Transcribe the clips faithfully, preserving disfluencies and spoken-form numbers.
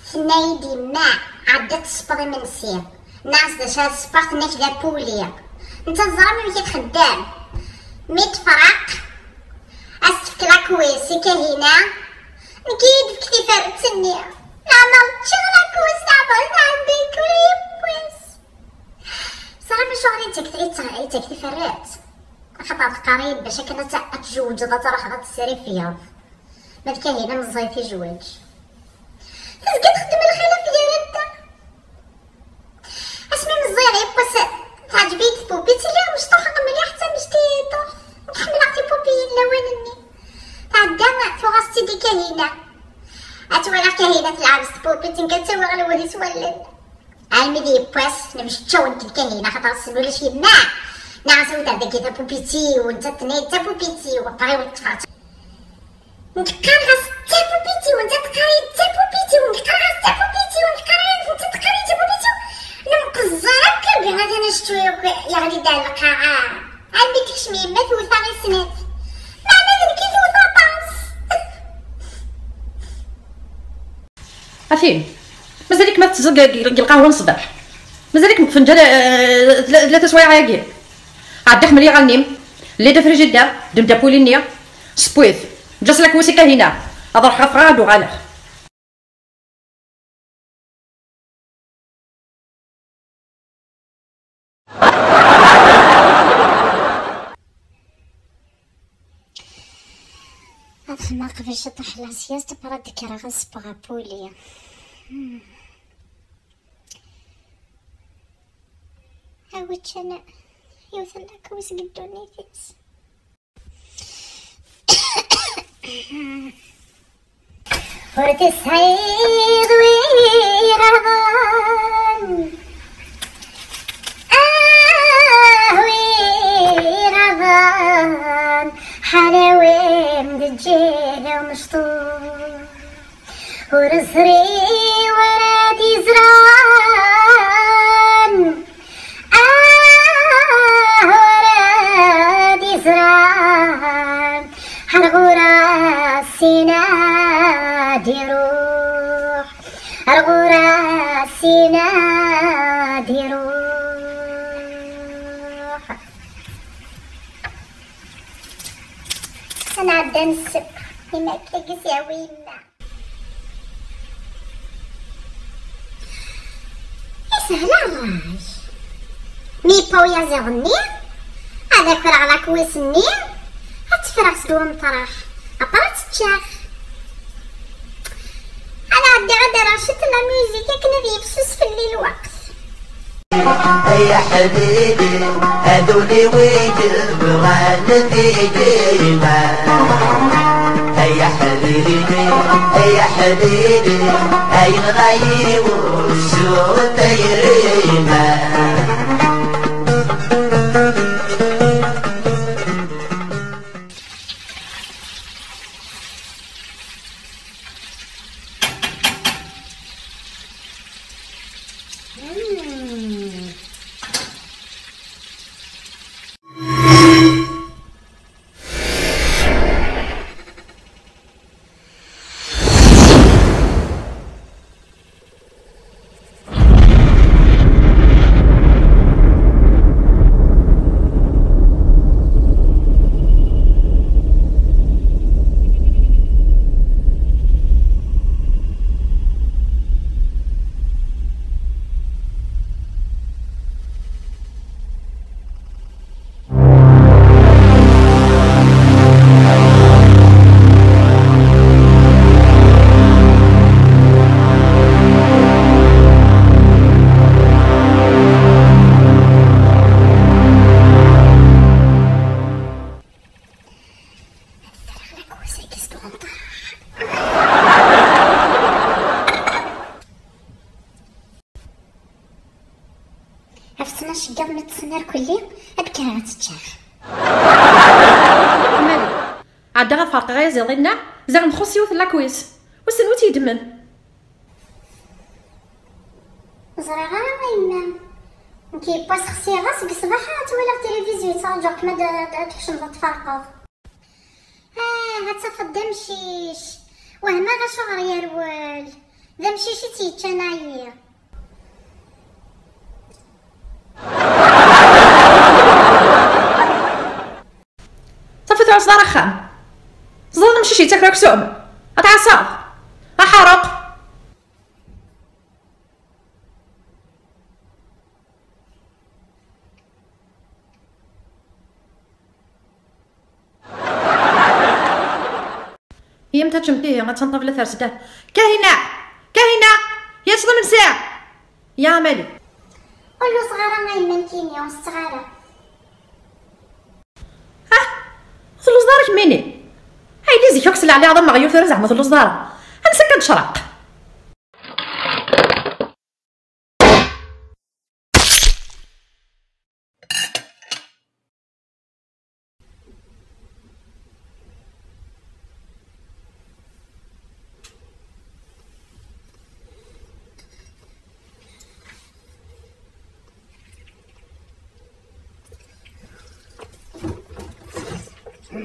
Tenna-yi-d yemma, ɛeddi ad tespeḍ imensi. Nniɣ-as d acu ara ssepeɣ, tenna-k d apuli. Netta teẓram amek i txeddem. Mi tefreq, ad s-tefk lakwis i Kahina, nekk i yi-d-tefk tiferret-nni. Leɛmer ččiɣ lakwis, leɛmer nɛeddi kul yiwwas. Teẓram acuɣer i d-tefk, i d-tefk tiferret? Axaṭer teqqar-iyi-d bac akken ad t-, ad tjewǧeḍ, ad truḥeḍ ad tesrifyeḍ. Ma d Kahina meẓẓiyet i zzwaǧ. Tezga txeddem lxilaf gar-nteɣ. Asmi meẓẓiyeɣ yiwwas, teɛǧeb-iyi-d tpupit, lliɣ mecṭuḥeɣ mliḥ d tamecṭuḥt. Ḥemmleɣ tipupiyin lawan-nni. Tɛedda, tuɣ-as-tt-id i Kahina. Ad twalaɣ Kahina telɛeb s tpupit, nekk ad ttawiɣ lwehd s wallen. Almi d yiwwas, nemceččaw nekk d Kahina, xaṭer ass-n ulac yemma. Nniɣ-as awi-d ar dagi tapupit-iw, netta tenna-yi d tapupit-iw, après ur teṭṭfeɣ. Nekk qqareɣ-as d tapupit-iw, netta teqqar-iyi d tapupit-iw, nekk qqareɣ-as d tapupit-iw, nekk qqareɣ-as, netta teqqar-iyi d tapupit-iw. Nemqeẓẓer akk, arbi atan acettu yakk yeɣli-d ar lqaɛa. Almi tekcem yemma tewwet-aɣ i snat. Meɛna d nekk i tewwet aṭas. A tin, mazal-ik ma tetteẓẓeg deg, deg lqahwa n ṣṣbeḥ? Mazal-ik deg ufenǧal, eh, tla-, tlata swayeɛ-agi? Ɛeddi ḥmel iɣallen-im, lli-d afrijidar, ddem-d apuli-nni, seww-it, ǧǧ-as lakwis i Kahina, ad ruḥeɣ ad ffɣeɣ ad uɣaleɣ. Ad xedmeɣ qbel ciṭuḥ la sieste, après ad d-kkreɣ ad sewweɣ apuli. Hmm. Awi ččan yiwet n lakwis deg ddunit-is. Ur tesɛiḍ win iɣaḍen. Ah, win iɣaḍen, ḥalawi d ǧǧiɣ mecṭuḥ. Ur ẓriɣ wara d-izran. Ah, ur d-izran, ar ɣur-s ad iruḥ, ar ɣur-s ad iruḥ. Ad nɛeddi ad nesseww, imi akka i s-yehwa yemma. Ishel ṛṛay. Mi yewwa uyaziḍ-nni, ad akreɣ lakwis-nni, ad tt-ffreɣ seg umeṭreḥ, après ad tt-ččeɣ. Ad ɛeddiɣ ad d-rreɣ ciṭ n la musique akken ad yefsus fell-i lweqt. Ay aḥbib, ad ul-iw i yebɣan dima. Ay aḥbib, ay aḥbib, ay yenɣa-yi wussu n tayri-m. Ɣef ttnac n yiḍ mi ṭṭsen irkelli, ad kkreɣ ad tt-ččeɣ. Mali, ɛeddaɣ ad ferqeɣ ayaziḍ-inna, ziɣ nxuṣ yiwet n lakwis. Wissen wi tt-yeddmen? Ẓriɣ ara a yemma. Nekk yewwas xsiɣ-as seg ṣṣbeḥ ad twalaɣ tilivizyu, yettṛaǧuɣ-kem ad, ad, ad tḥecmeḍ ad tferqeḍ. Ah, ad tafeḍ d amcic. Wehmeɣ acuɣer yerwel. D amcic i tt-yeččan ayi. Safi, tɛusseḍ ara axxam? Teẓriḍ amcic yettaker aksum? Ad tɛasseḍ? Aḥareq! Iyyamt ad teččemt ihi, attan ṭṭabla ters-d. Kahina! Kahina! Yas d imensi! Ya Mali! Ur lluẓeɣ ara a yemma nekkini, ur setteɣ ara. Ah! Ur telluẓeḍ ara kemmini? Ay, di zik akk sleɣ liɣ d ameɣyuf, tura zeɛma ur telluẓeḍ ara. Ansa akka d-tecreq? Sağ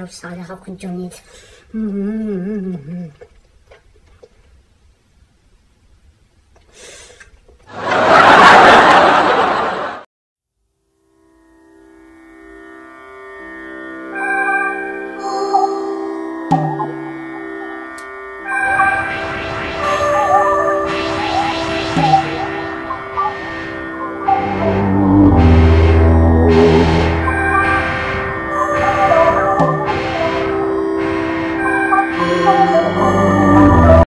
ol, sağ ol, sağ ol, sağ ol.